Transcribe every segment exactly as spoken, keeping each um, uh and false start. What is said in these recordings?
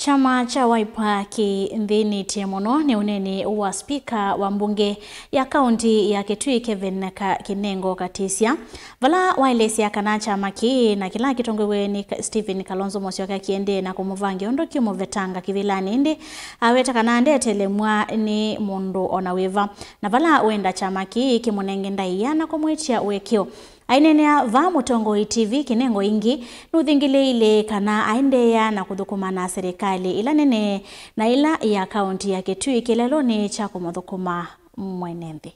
Kyama kya Wiper kĩthĩnĩtye mũno nĩ ũneeni wa spika wa mbunge ya kaunti ya Kitui Kevin Ka-, Kinengo Katisya, vala waelesya kana kyama kĩĩ na kĩla kĩtongoew'e nĩ Ka-, Stephen Kalonzo Musyoka kĩendee na kũmũvangĩa ũndũ kĩũmũvetanga kĩvĩlanĩ, ĩndĩ aweta kana ndetelemw'a nĩ mũndũ o na wĩva, na vala wenda kyama kĩĩ kĩmũnenge ndaĩa na kũmwĩtya ũekeo. Aineenea vaa Mũtongoi T V, Kinengo ĩngĩ nũthingĩlĩĩile kana aendeea na kũthũkũma na serikali ĩla nene na ĩla ya kaunti ya Kitui kĩlelonĩ kya kũmũthũkũma mwene nthĩ.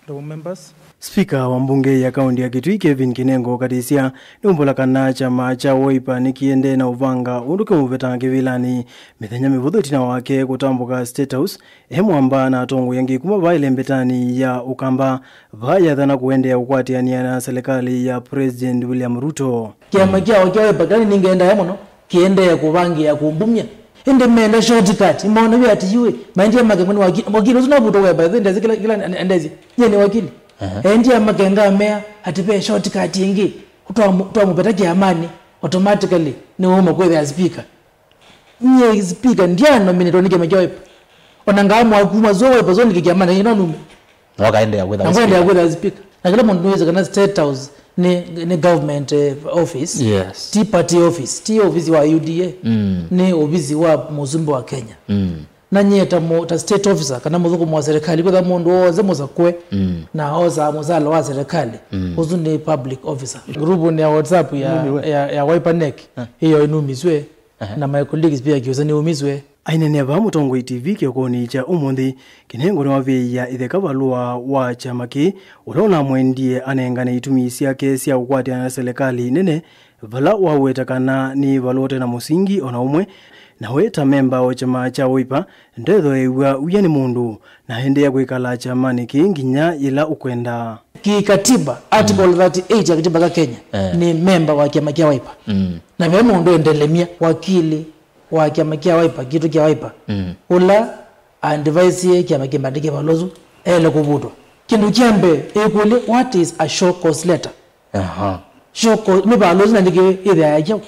Honorable members. Spika wa mbunge ya kaunti ya Kitui Kevin Kinengo Katisya nĩũmbũla kana kyama kya Wiper nĩkĩendee na ũvanga ũndũ kĩũmũveta kĩvĩlanĩ mĩthenya mĩvũthũ ĩtina wake kũtambũka State House e mwamba na atongoi angĩ kuma vaa ĩlembetanĩ ya Ũkamba, vaa yathana kũendeea kũkwatĩanĩa na serikali ya President William Ruto. Kĩama kya Wiper kĩla nĩnĩngendaa mũno kĩendee kũvangĩa kũmbumya. Ĩndĩ meenda shortcut, imoona wĩ ati yu, maendie make mwene wakili, wakili ũsu navutwa we by the way, ndesĩ kĩla, kĩla endesye. Nyie nĩ wakili. Aha. Endie make ngamea ati ve shortcut ĩngĩ, twamu-, twamũveta kĩamanĩ, automatically nĩwauma kwĩthĩa speaker. Nyie speaker ndyanominĩtwe nĩ kĩama kya Wiper. Ona ngamwa kuma zua Wiper zoni kĩamanĩ, ino nume. Na wakaendeea kwĩtha Na ngwendeea speaker. Kwĩtha speaker. Na kĩla mũndũ nĩwĩsĩ kana State House nĩ, nĩ government, eh, office. Yes. Ti party office, ti office wa U D A. Mm. Nĩ office wa mũsumbĩ wa Kenya. Mm. Na nyie ta mũ-, ta state officer kana mũthũkũmi wa serikali, kwĩtha mũndũ wose mũsakũe Mm. na osaa mũsala wa serikali. Mm. Ũsu nĩ public officer. Group ya WhatsApp ya, Numiwe. ya, ya Wiper nec, Ah. ĩyo inumiswe. Aha. Na my colleagues pia kiusa nĩumiswe. Aineenea vaa Mũtongoi T V kĩokonĩ kya ũmũnthĩ, Kinengo nĩwavĩĩa ĩtheka valũa wa kyama kĩĩ, ũla ũnamwendie anengane itumi syake sya kũkwatĩana na selekalĩ nene, vala waweta kana nĩ valũa ũte na mũsingi o na ũmwe, na we ta memba wa kyama kya Wiper, ndethoew'a wia nĩ mũndũ, na endeea kwĩkala kyamanĩ kĩĩ nginya yĩla ũkwenda. Kĩkatiba, Article thirty-eight ya katiba ka Kenya, Eh. nĩ memba wa kyama kya Wiper. Mm. Na ve mũndũ endelemia, wakili, wa kyama kya Wiper, kitũ kya Wiper, Mm. ũla advisie kyama kĩmbandĩke valũa ũsu, ele kũvutwa. Kĩndũ kya mbee, ĩkũlye, what is a show cause letter? Aha. Show cause, nĩ valũa ũsu nandĩkĩwe ĩthĩa ya kyaũ?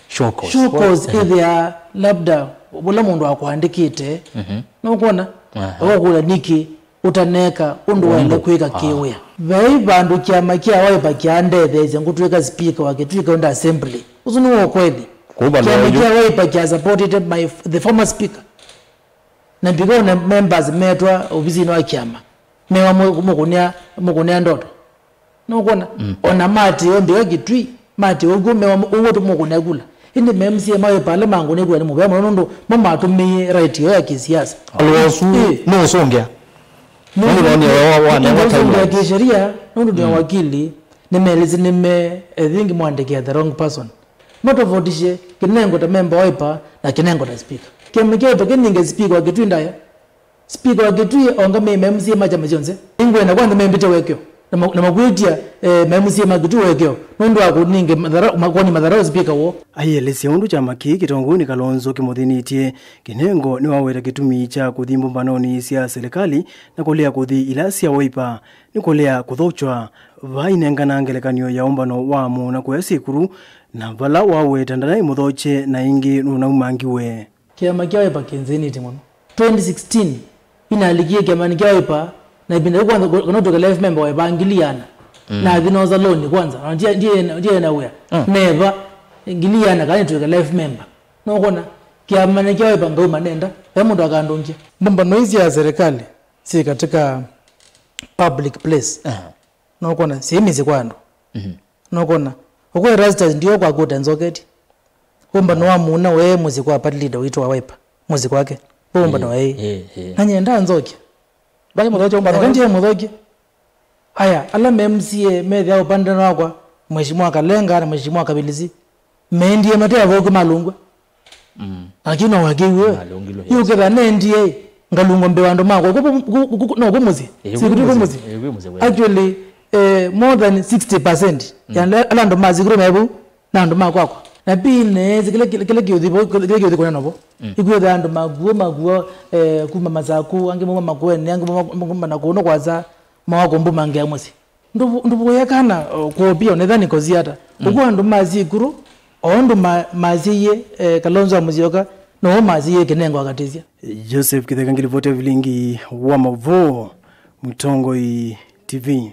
Show cause. Show cause What? ĩthĩa labda ũla mũndũ akwandĩkĩte, Mhm. nũkwona? Aha. Ũkũlya nĩkĩ ũtaneeka ũndũ waenda Ũndũ. kwĩka Ah. kĩwĩa. Vai vandũ kyama kya Wiper kyandetheesya ngũtw'ĩka speaker wa Kitui County Assembly. Ũsu nĩ wa ũkweli. Kũu vandũ Kyama ũyũ. kya Wiper kya supported my, the former speaker. Na mbika ona members metwa ovisinĩ wa kyama. Mewa mũ-, mũkũnĩa, mũkũnĩa ndoto. Nũkwona? Mm. Ona mati o mbika Kitui, mati o kw'o mewa mũ-, ũw'o tũmũkũnĩa kula. Ĩndĩ ma M C A ma Wiper ala mangũnĩa kula nĩ mũvea mũno nũndũ mo matũmĩie right yoo ya kĩsiasa. Alwasu Ĩ. nũsũngĩa. Nũndũ Nũndũ nĩ wa, wa, wa, nũndũ wa nũsũngĩa timelines. Kĩsheria, nũndũ nĩ Mm. wakili, nĩmelĩsĩ nĩme, I think, mwandĩkĩa the wrong person. Matofautishe Kinengo ta member wa Wiper na Kinengo ta speaker. Kyama kya Wiper kĩninge speaker wa Kitui ndaĩa. Speaker wa Kitui aũngamĩe ma M C A ma kyama kyonthe. Nĩngwenda kwanza membĩte ũekeo na ma-, na makwĩtya, eh, ma M C A ma Kitui ũekeo nũndũ wa kũninge mathara-, ma-, kwoni matharau speaker woo. Aielesya ũndũ kyama kĩĩ kĩtongoew'e nĩ Kalonzo kĩmũthĩnĩtye, Kinengo nĩwaweta kĩtumi kya kũthi mbũmbanonĩ sya silikalĩ na kũlea kũthi ila sya Wiper nĩ kũlea kũthokya. Vainengana ngelekany'o ya ũmbano wa amũna kũya Syĩkũlũ, na vala waweta ndanaĩ mũthokye na ĩngĩ nũnaumangiwe. Kĩama kya Wiper kĩnzĩnĩtye mũno. Twenty sixteen, inalikie kĩamanĩ kya Wiper, na ĩvinda yĩu kwanza, kana ũtw'ĩke life member wa Wiper ngili iana. Mm. Nathi noosa loan kwanza, na ndie-, ndie-, ndie na wĩa. Mm. Neva, ngili iana kana nĩtw'ĩke life member. Nũkwona, kĩamanĩ kya Wiper ngauma nenda, ve mũndũ akandũngya. Mbũmbano ii sya serikali syĩ katika public place. Aha. Nũkwona, syĩ mĩsyĩ kwa andũ. Mhm. Nũkwona, ũkwa Erastus ndio kwa kũte nzoketi. Ũmbano wa mũna we mũsyĩ kwa party leader witũ wa Wiper. Mũsyĩ kwake. Ũmbano Eh, waĩ. eh, eh. Na nyenda nzokia. Ndai mũthokia ũmbano Eka ũyũ. Ndiye mũthokia. Aya, ala me M C A methĩa ũpandani wakwa, Mheshimiwa Kalenga na Mheshimiwa Kabilisi. Meendie mate athũku malũngw'a. Mm. Lakini no wakĩw'e. Malũngilwe, yes. Yu ketha nendie ngalũngwa mbee wa andũ makwa. Ku-, ku-, ku-, ku-, no kũ mũsyĩ. Eh, Si kũ kũtũ kũ mũsyĩ. Mũsyĩ. Eh, kũ mũsyĩ kweli. Actually, eh, more than sixty percent Mm. ya ala, ala andũ ma Syĩkũlũ me vau, na andũ ma kwakwa. Na pi nesi kĩla, kĩla, kĩla kĩũthi vo, kĩla kĩũthi kũneena vo. Mm. Ikwĩtha andũ makuo, makuo, eh, kuma Masaku, angĩ mauma Makueni, angĩ mauma, mauma na kũũ no kwasa, mawa kũmbumangĩa mũsyĩ. Ndũvu-, ndũvũya kana, uh, kũopia onetha nĩkosi ata. Mm. Ũkw'o andũ ma Syĩkũlũ, O ũndũ ma- masyĩie, eh, Kalonzo wa Musyoka, now'o masyĩie Kinengo wa Katĩsya. Joseph Kitheka ngilivoti ya vilingi wa mauvoo, Mũtongoi T V.